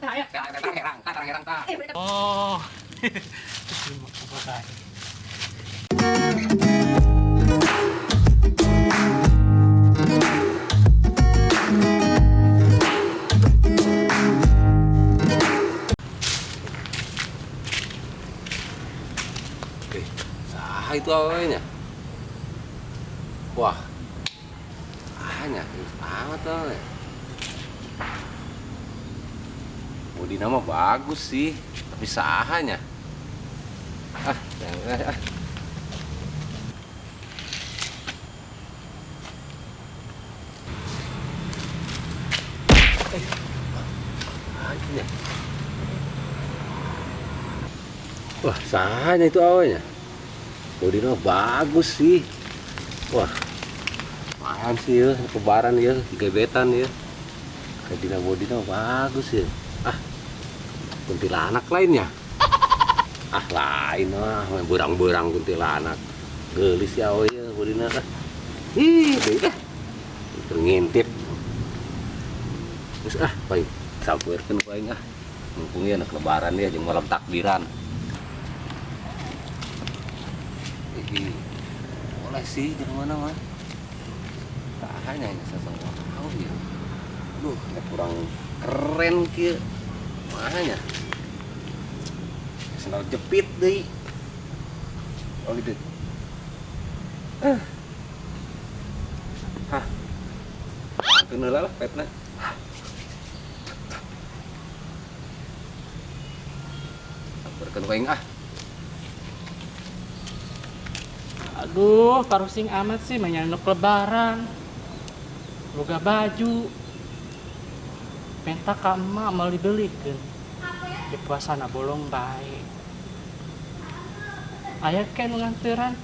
Tah aya. Herang, tah herang tah. Oh. Terima kasih. Eh, saha itu awalnya? Wah. Hanya amat awe. Bodi nama bagus sih, tapi sahanya. Ah, jangan ah. Eh, anjingnya. Wah, sahanya itu awalnya. Bodi nama bagus sih. Wah, lumayan sih ya, kebaran ya, gebetan ya. Kayak bodi nama bagus ya. Ah, kuntilanak lainnya. Ah, lain lah, main berang-berang kuntilanak. Gelis ya awe ya bodina ah. Ih, deh ah. Ngintip. Terus ah, baik, sampeurkeun ku aing ah. Mumpung ya anak lebaran ya jeung malam takbiran. Ih, boleh sih jeung mana mah. Tahanya ini sesama tahu ya. Duh, ini kurang keren kieu. Mahanya. Sendal jepit deui. Oh gitu. Ah. Hah. Keun heula lah petna. Sampeurkeun ku aing ah. Aduh, parusing amat sih menyanuk lebaran. Boga baju. Penta ka emak mau dibelikeun. Di puasana bolong bae. Aya ke nu nganteran.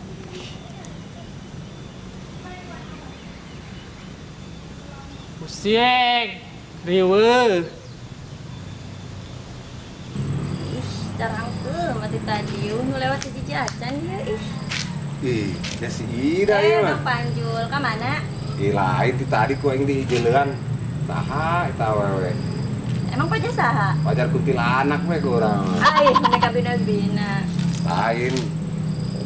Pusing. Riweuh. Ih, carang tuh mati tadi nu lewat hiji acan ya ih. Ih, ya si Ida ya mah. Bang Panjul ka mana? Ih, lain ti tadi ku aing di jeulean. Saha eta awewe? Emang pacar saha? Pacar kuntilanak we ku urang. Ai, mereka bina-bina. Lain.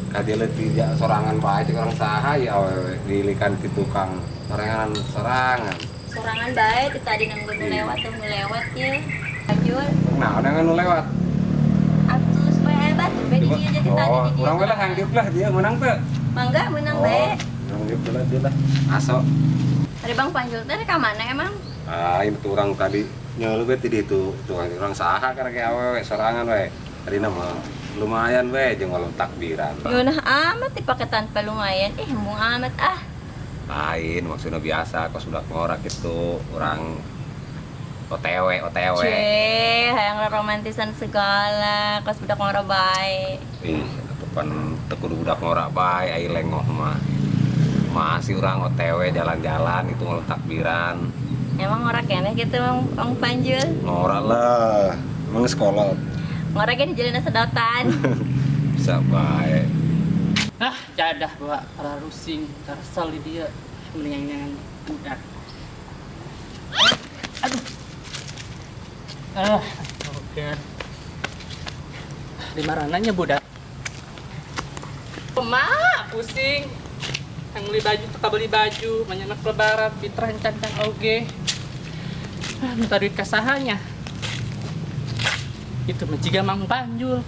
Kajeuleuh ti sorangan bae cek urang saha ya awewe dilikan ti tukang sorangan sorangan. Sorangan bae ti tadi nang nu lewat nu lewat ya. Panjul. Nah, udah nu lewat. Atuh supaya aya batu be di dieu jadi tadi Oh, di dieu. urang we lah hang diuk lah dia menang teu. Mangga menang bae. Urang diuk lah dia lah. Aso. Ari Bang Panjul teh ka mana emang? Ah, ini tuh orang tadi nyeuleuh we ti ditu. Tukang urang saha karek awewe sorangan we. Tadi mah lumayan we jeung malam takbiran. Ngeunah amat dipake tanpa lumayan. Ih, embung amat ah. Lain maksudnya biasa kos budak ngorak gitu orang OTW OTW. Ceh, hayang romantisan segala, kos budak ngora bae. Ih, atuh pan teu kudu budak ngora bae ai lengoh mah. Masih orang OTW jalan-jalan itu malam takbiran. Emang ngora keneh gitu Bang Panjul? Ngora lah, emang sekolah. Ngora ge di jalan sedotan. Bisa bae. Ah, jadah bawa para rusing, kesel di dia. Mendingan dengan budak. Aduh. Ah, oke. Di marananya budak. Mak, pusing. Yang beli baju tuh beli baju, banyak lebaran, fitrah can-can oge. Ah, minta duit kasahanya. Itu menciga Mang Panjul.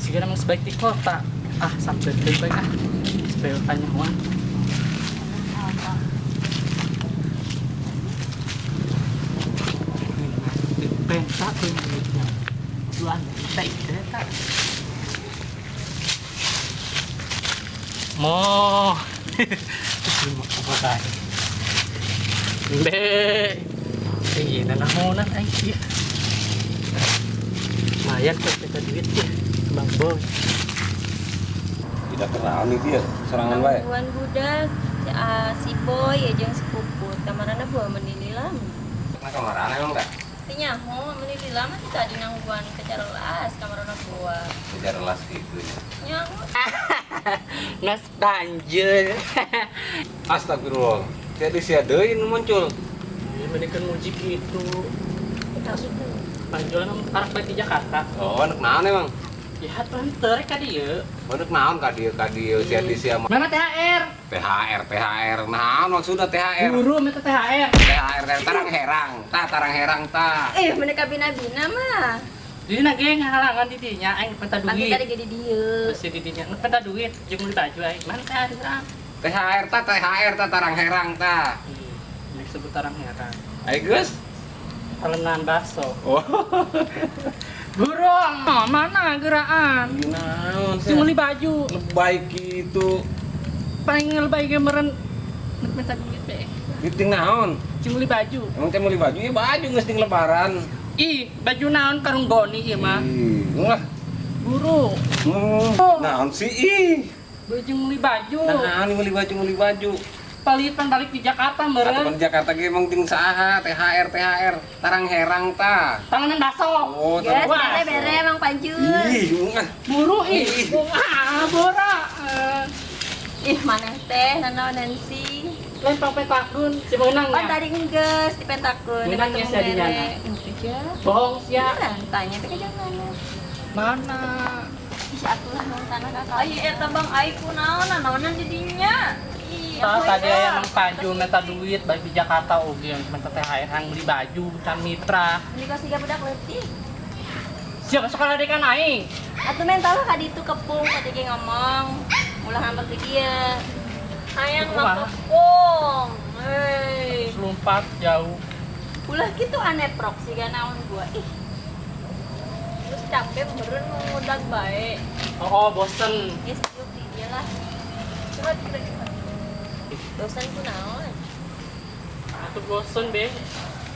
Jika memang sebaik di kota. Ah, sampai ke baik ah. Supaya tanya uang. Penta tuh duitnya. Duaan minta kereta. Mo. Terima kasih. Be. Iya, nanahonan aing ieu. Lumayan kok kita duit ya, Bang Boy. Tidak kenal nih dia, serangan bae. Gangguan budak, si Boy ya jeung si Puput. Kamarana buah menilai. Nah, kamarana emang teh? Teu nyaho, menilai mah teh tadi nangguan ke Carelas, kamarana buah. Ke Carelas gitu ya. Nyaho. Nas Panjul. Astagfirullah. Jadi sia deui nu muncul. Ya mendingan muji gitu. Panjulan karak balik di Jakarta. Oh, nek naon emang? Ya tuh henteu rek ka dieu. Oh, nek naon ka dieu sia di sia mah. Mana THR? THR THR naon maksudna THR? Guru minta THR. THR tarang herang, tah tarang herang tah. Eh, mereka bina-bina mah. Jadi na ge ngahalangan di dinya aing minta Pasti duit. tadi gede dieu. Terus di dinya minta duit jeung beli baju aing. Mana THR urang? THR tah THR tah tarang herang tah. Ih, sebut tarang herang. Ayo geus. Talenan baso. Oh. Burung, mana geraan? Naon Si beli baju, lebay kitu. paling lebay ge meureun minta duit be. Duit naon? Cing beli baju. Emang teh meuli baju? Ya baju geus ting lebaran. Ih, baju naon karung goni ieu mah. Ih, wah. Buru, Naon sih ih? baju beli baju. Naon meuli baju. Palitan balik di Jakarta Atau meureun. di Jakarta ge emang ting saha THR THR tarang herang tah. Tanganan baso. Oh, Geus, tarang Wah. bere bere emang Panjul. Ih, wah. Buru ih. Ah, bora. Ih, maneh teh nanaonan sih. Lempang petakun si meunang Pan nya. tadi enggeus di pentakun. Meunang nya sia di nyana. Bohong sia. Beneran, tanya teh jangan. Mana? Ih, atulah mau tanah kakak. Ai eta Bang ai kunaon naonan di dinya. Ih, Tah aku tadi ya. aya Mang Panju minta duit balik di Jakarta oge minta THR hang beli baju can mitra. Beli kos tiga budak leutik. Siapa sekolah dekan aing? Atuh mental lah kadi itu kepung tadi ge ngomong. Ulah ngambek di dia. Hayang Kumaha? mah kepung. Hei. Lompat jauh. Ulah gitu aneh prok siga naon gua. Ih, Terus capek meureun ngudag bae. Oh, bosen. geus tiup di dia lah. Curhat kita curhat. Bosan ku naon? Aku bosen be.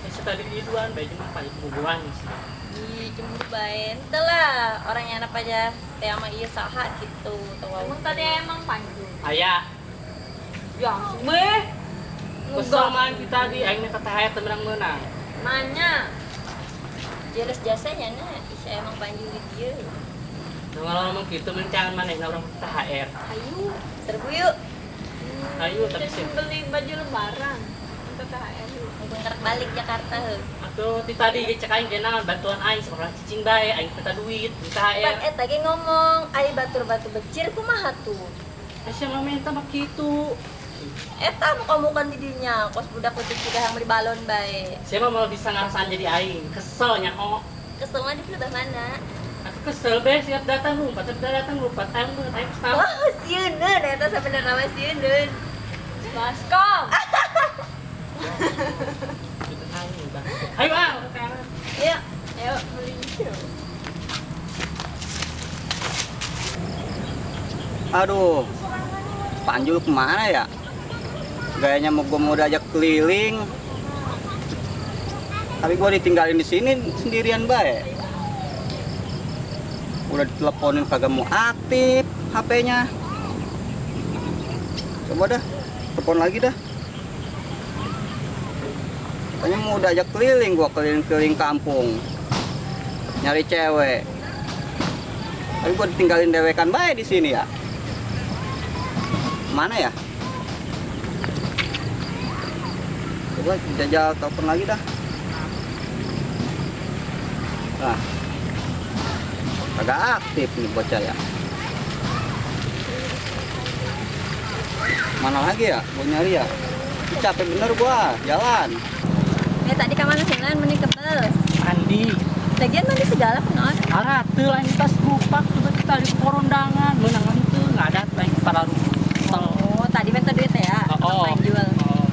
Bisa tadi tiduran, be cuma paling bubuan sih. Ih, cemburu bae. Henteu lah, orang yang apa aja teh sama ieu saha gitu. Tahu. Emang tadi emang Panju. Aya, Ya, meh. kesel man kita tadi aing minta THR teu menang-menang. Nanya. Jelas jasanya na, ih emang Panju di dia. Nah, kalau ngomong gitu mencangan manehna urang THR. Ayo, serbu yuk. Ayo tapi sih. Beli baju lebaran. Untuk THR yuk. Mumpung ngerek balik Jakarta heuh. Atuh ti tadi ge cek aing ge naon bantuan aing sekolah cicing bae aing minta duit, minta Pan THR. eta ge ngomong, ari batur-batu becir kumaha tuh? Sia mah minta mah kitu. Eta muka-muka di dinya, kos budak leutik siga hayang beli balon bae. Sia mah mau bisa ngarasaan jadi aing, kesel nya oh. Kesel mah di belah mana? Aku kesel be siap datang lumpat, siap datang lumpat, aing beungeut aing kesel. Wah, sieuneun eta sabenerna mah sieuneun. Baskom. Ayo ah, Ayo, Ayo beli. Aduh, Panjul kemana ya? Gayanya mau gue mau diajak keliling, tapi gue ditinggalin di sini sendirian bae. Udah diteleponin kagak mau aktif HP-nya. Coba dah, telepon lagi dah. Katanya mau diajak keliling, gua keliling-keliling kampung, nyari cewek. Tapi gue ditinggalin dewekan bae di sini ya. Mana ya? Coba jajal telepon lagi dah. Nah, kagak aktif nih bocah ya. Mana lagi ya? Gua nyari ya. Ih, capek bener gua jalan. Eh tadi ka mana heula meni kebel. Mandi. Lagian mandi segala kunaon? Arah teu lain tas lupak coba kita di porondangan meunang henteu ngadat lain para kesel. Oh, tadi minta duit ya? Oh, oh. Panjul. Oh.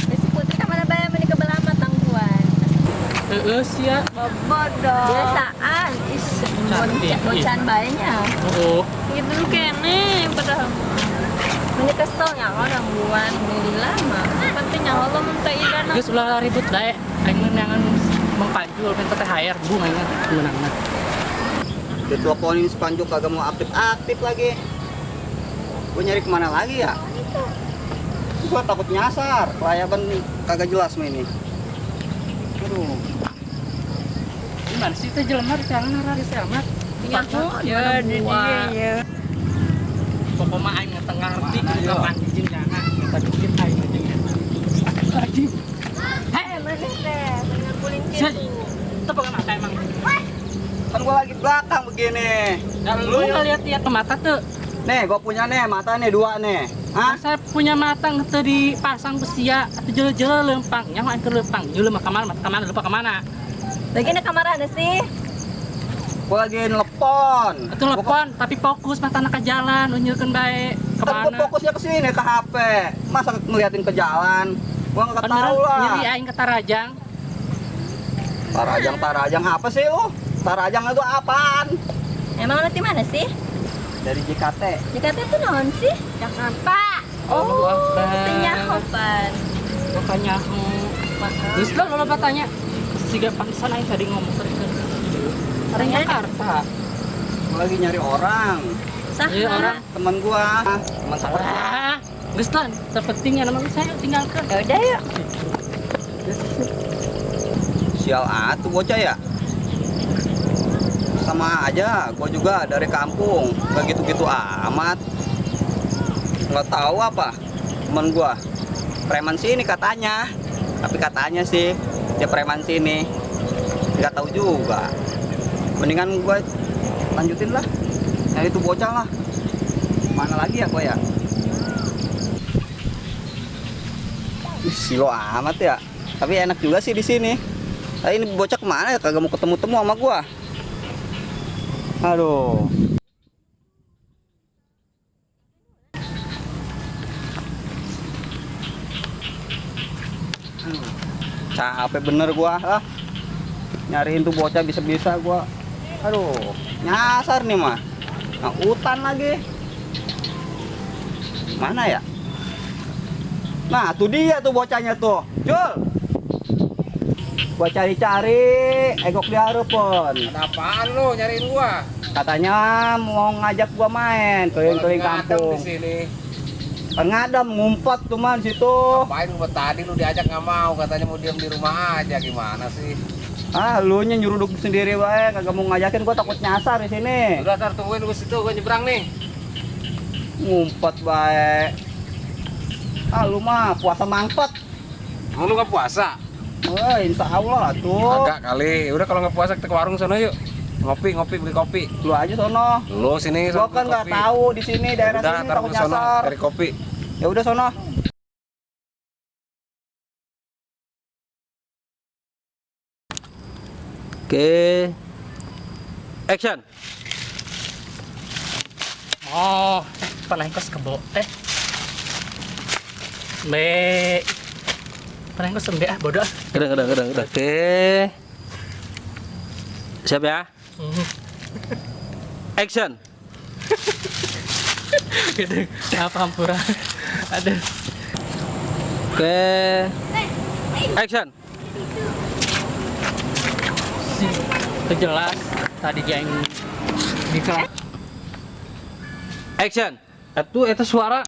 Eh, si Putri ka mana bae meni kebel amat tangguan. Heeh sia. Bodoh. Biasaan, is Cantik. bocan bae nya. Oh. Gitu kene padahal. Meni kesel nyawa gangguan meni lama. Penting nyawa lo mun teh Ida. Geus ulah ribut bae. Aing meunangan Mang Panjul minta THR bu aing meunangna. Diteleponin si Panjul kagak mau aktif-aktif lagi. Gue nyari kemana lagi ya? Gue takut nyasar, kelayaban kagak jelas mah ini. Aduh. Gimana sih teh jelema di tangan arah di amat. Ya, di dia ya. Pokoknya aing teu ngarti kudu kapan izin jangan minta duit aing aja. Lagi. Eh, mana teh? Mendingan kulincir. Sih, itu pegang mata emang. Kan gua lagi belakang begini. Dan lu nggak lihat-lihat ke mata tuh. Nih, gua punya nih mata nih dua nih. Hah? Saya punya mata ngete dipasang besia atau jele-jele lempang. Nyawa ke lempang. Jele mah kemana, mata kemana, lupa kemana. Lagi di kamar ada sih. Gua lagi nelpon. Itu telepon, tapi fokus mata anak ke jalan, nunjukin baik Kan gua kemana. fokusnya ke sini ke HP. Masa ngeliatin ke jalan? Gua nggak Beneran tahu lah. nyeri aing ke Tarajang. Tarajang, Tarajang apa sih lu? Tarajang itu apaan? Emang nanti mana sih? Dari JKT. Jakarta itu naon sih? Jakarta. Oh, Akbar. tenyahopan. Makanya aku Terus lo lo tanya siga pantesan aing tadi ngomong tadi ke Orang Jakarta. Gua lagi nyari orang. Sah. Iya, orang. Temen gua, teman sekolah. Ah, geus lah, terpenting ya nama saya tinggalkan. Ya udah yuk. Sial atuh bocah ya. Sama aja, gua juga dari kampung, gak gitu-gitu amat. Nggak tahu apa temen gua. Preman sini katanya. Tapi katanya sih dia preman sini. Nggak tahu juga. Mendingan gua lanjutin lah. Nyari tuh bocah lah. Mana lagi ya gua ya? Ih, silo amat ya. Tapi enak juga sih di sini. Tapi ini bocah kemana ya? Kagak mau ketemu-temu sama gua. Aduh. Aduh, capek bener gua lah. Nyariin tuh bocah bisa-bisa gua. Aduh, nyasar nih mah. Nah, hutan lagi. Mana ya? Nah, tuh dia tuh bocahnya tuh. Jul. Gua cari-cari, egok di hareupeun. Ada apaan lu nyariin gua? Katanya mau ngajak gua main keliling-keliling Gua lagi ngadem kampung. di sini. Kan ngadem ngumpet tuh man situ. Ngapain gua tadi lu diajak nggak mau, katanya mau diam di rumah aja gimana sih? Ah, lu nya nyeruduk sendiri wae, kagak mau ngajakin gua takut nyasar di sini. Udah ntar tungguin gua situ, gua nyebrang nih. Ngumpet bae. Ah, lu mah puasa mangpet. Emang lu nggak puasa? Wah, insya Allah lah tuh. Agak kali. Udah kalau nggak puasa kita ke warung sono yuk. Ngopi, ngopi beli kopi. Lu aja sono. Lu sini Gua sono kan beli nggak kopi. tahu di sini daerah Udah, sini ntar takut gua sono nyasar. cari kopi. Ya udah sono. Oke. Action. Oh, pernah kos kebo teh. Be. Pernah kos embe ah bodoh. ah. Udah. Oke. Siap ya? Action. Gitu. Apa hampura. Aduh. Oke. Action. Sih, itu jelas tadi dia yang di kelas. Action. Itu suara.